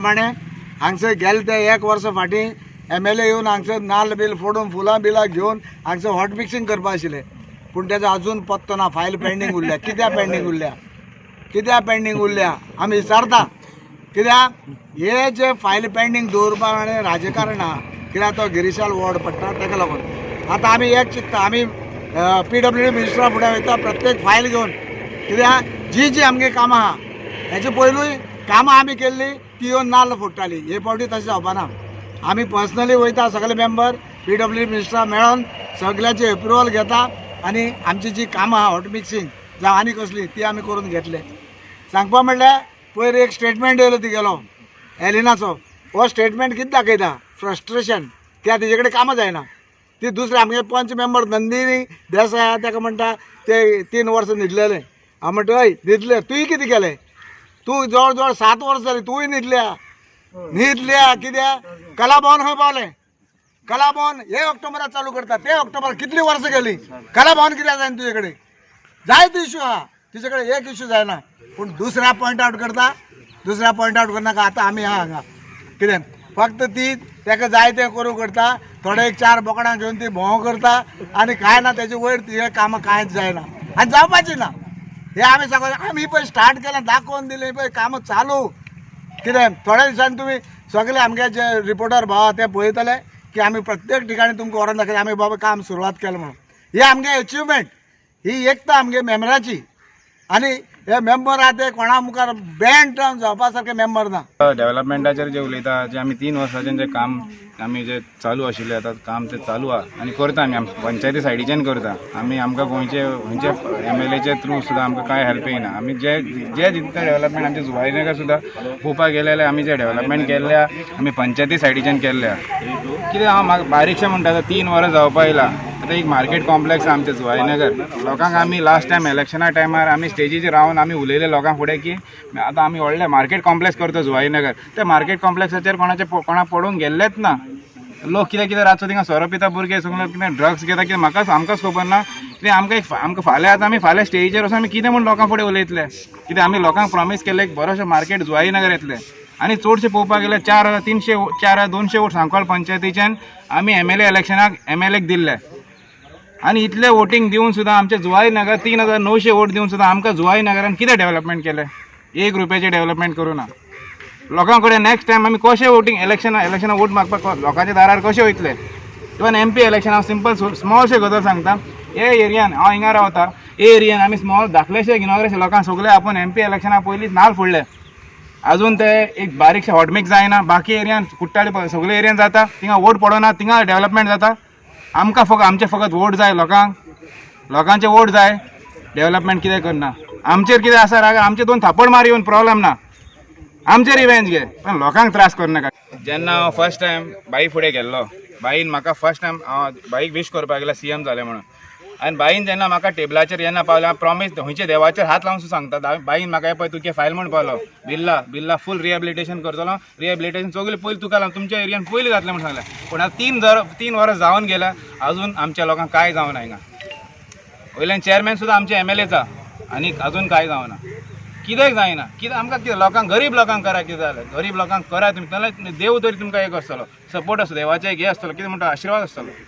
प्रमाणे हांगसर गेले ते एक वर्स फाटीं एमएलए येवन हांगसर नाल्ल बील फोडून फुलां बिलां घेवन हांगसर हॉट मिक्सिंग करपा आशिल्लें, पूण तेजो अजून पत्तो ना. फायल पेंडींग उरल्या. कित्याक पेंडींग उरल्या? कित्याक पेंडींग उरल्या आमी विचारता. कित्याक हे जे फायल पेंडींग दवरपा आनी राजकारण आहा, कित्याक तो गिरीशाल वॉर्ड पडटा ताका लागून. आतां आमी एक चिंत्ता, आमी पीडब्ल्यूडी मिनिस्टरा फुडें वयता प्रत्येक फायल घेवन, कित्याक जी जी आमगे कामां आहा, हेचे पयलूय कामां आमी केल्ली ती येवन नाल्ल फोडटाली. हे फावटी तशें जावपाना. आमी पर्सनली वयता, सगळे मेंबर पीडब्ल्यूडी मिनिस्टरा मेळोन सगळ्याचे एप्रुवल घेता आनी आमची जी कामां आहा, हॉट मिक्सिंग जावं आनी कसली, ती आमी करून घेतले. सांगपा म्हणल्यार पयर एक स्टेटमेंट येयलो तिगेलो एलिनाचो. हो स्टेटमेंट कितें दाखयता? फ्रस्ट्रेशन, कित्याक तेजे कडेन कामां जायना. ती दुसरे आमगे पंच मेंबर नंदिनी देसाय आहा, ताका म्हणटा ते 3 वर्सां न्हिदलेले. हांव म्हणटा, हय न्हिदले, तुवें कितें केलें? तूं जवळ जवळ 7 वर्सां जालीं तूंय न्हिदल्या न्हिदल्या. कित्याक कला भवन खंय पावलें? कला भवन हे ऑक्टोबरात चालू करता, ते ऑक्टोबर कितली वर्सां गेली. कला भवन कित्याक जायना तुजे कडेन? जायते इश्यू आहा तिचे कडेन, एक इश्यू जायना, पूण दुसऱ्या पॉयंट आउट करता. दुसऱ्या पॉयंट आउट करनाका. आतां आमी आहा हांगा. कितें फक्त ती ताका जाय तें करूं करता. थोडे एक चार बोकडां घेवन ती भोंव करता आनी कांय ना. तेजे वयर तिगे कामां कांयच जायना आनी जावपाची ना. हे आमी सांगून आमी पळय स्टार्ट केलें, दाखोवन दिलें, पळय कामां चालू. कितें थोड्या दिसांनी तुमी सगळे आमगे जे रिपोर्टर भाव ते पळयतले की आमी प्रत्येक ठिकाणी तुमकां व्हरोन दाखयता आमी बाबा काम सुरवात केलें म्हणून. ही आमगे अचिवमेंट, ही एकता आमगे मेंबराची. आनी हे मेंबर आहा ते कोणा मुखार बँड डावन जावपा सारके मेंबर ना. डेव्हलपमेंटाचेर जे उलयता, जे आमी 3 वर्सांचें जे काम आमी जे चालू आशिल्लें, आतां काम तें चालू आहा आनी करता आमी. पंचायती सायडीच्यान करता आमी. आमकां गोंयचे खंयचे एमएलएचे थ्रू सुद्दां आमकां कांय हेल्प येयना. आमी जे जे जितलें डेव्हलपमेंट आमच्या जुवारीनगर सुद्दां पळोवपाक गेले जाल्यार, आमी जे डेव्हलपमेंट केल्ले आहा, आमी पंचायती सायडीच्यान केल्ले आहा. कितें हांव म्हाका बारीकशें म्हणटा, आतां 3 वरां जावपा येयला. आतां एक मार्केट कॉम्प्लेक्स आहा आमच्या जुवारीनगर. लोकांक आमी लास्ट टायम इलेक्शना टायमार आमी स्टेजीचेर रावन आमी उलयले लोकां फुडें की आतां आमी व्हडलें मार्केट कॉम्प्लेक्स करता जुवारीनगर. त्या मार्केट कॉम्प्लेक्साचेर कोणाचे कोणा पडूंक गेल्लेच ना. लोक कितें कितें रातचो थिंगा सोरो पिता, भुरगे सगळे कितें ड्रग्स घेता. कितें म्हाका आमकांच खबर ना. कितें आमकां एक आमकां फाल्यां आतां आमी फाल्यां स्टेजीचेर वचून आमी कितें म्हूण लोकां फुडें उलयतले? कितें आमी लोकांक प्रॉमीस केल्लें, एक बरोशें मार्केट जुवारीनगर येतलें. आनी चडशें पळोवपाक गेल्यार 4300, 4200 वोट सांकवाळ पंचायतीच्यान आमी एमएलए इलेक्शनाक एमएलएक दिल्ले. आनी इतले वोटींग दिवन सुद्दां आमच्या जुवारी नगर 3900 वोट दिवन सुद्दां आमकां जुवारी नगरान कितें डेव्हलपमेंट केलें? एक रुपयाचें डेव्हलपमेंट करूं ना. लोकां कडेन नेक्स्ट टायम आमी कशें वोटींग इलेक्शनाक वोट मागपाक लोकांच्या दारार कशें वयतले? इवन एमपी इलेक्शन, हांव सिंपल स्मॉलशें गजाल सांगता. हे एरियान हांव हिंगा रावता, हे एरियान आमी स्मॉल धाकलेशे इनॉग्रेशन लोकांक सगळे आपूण एमपी इलेक्शना पयलीं नाल फोडले. अजून ते एक बारीकशें हॉटमिक्स जायना. बाकी एरियान, कुट्टाळे सगळे एरियान जाता. थिंगा वोट पडना, थिंगा डेव्हलपमेंट जाता. आमकां फकत आमचे फकत वोट जाय लोकांक, लोकांचे वोट जाय. डेव्हलपमेंट कितें करना. आमचेर कितें आसा राग, आमचे दोन थापड मार येवन प्रॉब्लेम ना, आमचे रिवेंज घे, पण लोकांक त्रास करनाका. जेन्ना हांव फर्स्ट टायम बाई फुडें गेल्लो, बाईन म्हाका फर्स्ट टायम हांव बाईक विश करपाक गेलो सीएम जालें म्हणून. आनी बाईन जेन्ना म्हाका टेबलाचेर जेन्ना पावलें, हांव प्रॉमीस खंयच्या देवाचेर हात लावन सुद्दां सांगता, बाईन म्हाका हे पळय तुगे फायल म्हण पावलो, बिर्ला बिर्ला फूल रिहेबिलिटेशन करतलो, रिहेबिलिटेशन सगळें पयलीं तुका लागून तुमच्या एरियान पयलीं जातलें म्हण सांगलें. पूण आतां 3 वरां जावन गेल्या, अजून आमच्या लोकांक कांय जावना हिंगा. वयल्यान चेअरमॅन सुद्दां आमचे एमएलएचा आनी अजून कांय जावना. कित्याक जायना? कितें आमकां कितें लोकांक, गरीब लोकांक करा. कितें जालें? गरीब लोकांक करा तुमी, नाल्यार देव तरी तुमकां एक आसतलो, सपोर्ट आसतलो, देवाचें एक हें आसतलो, कितें म्हणटा, आशिर्वाद आसतलो.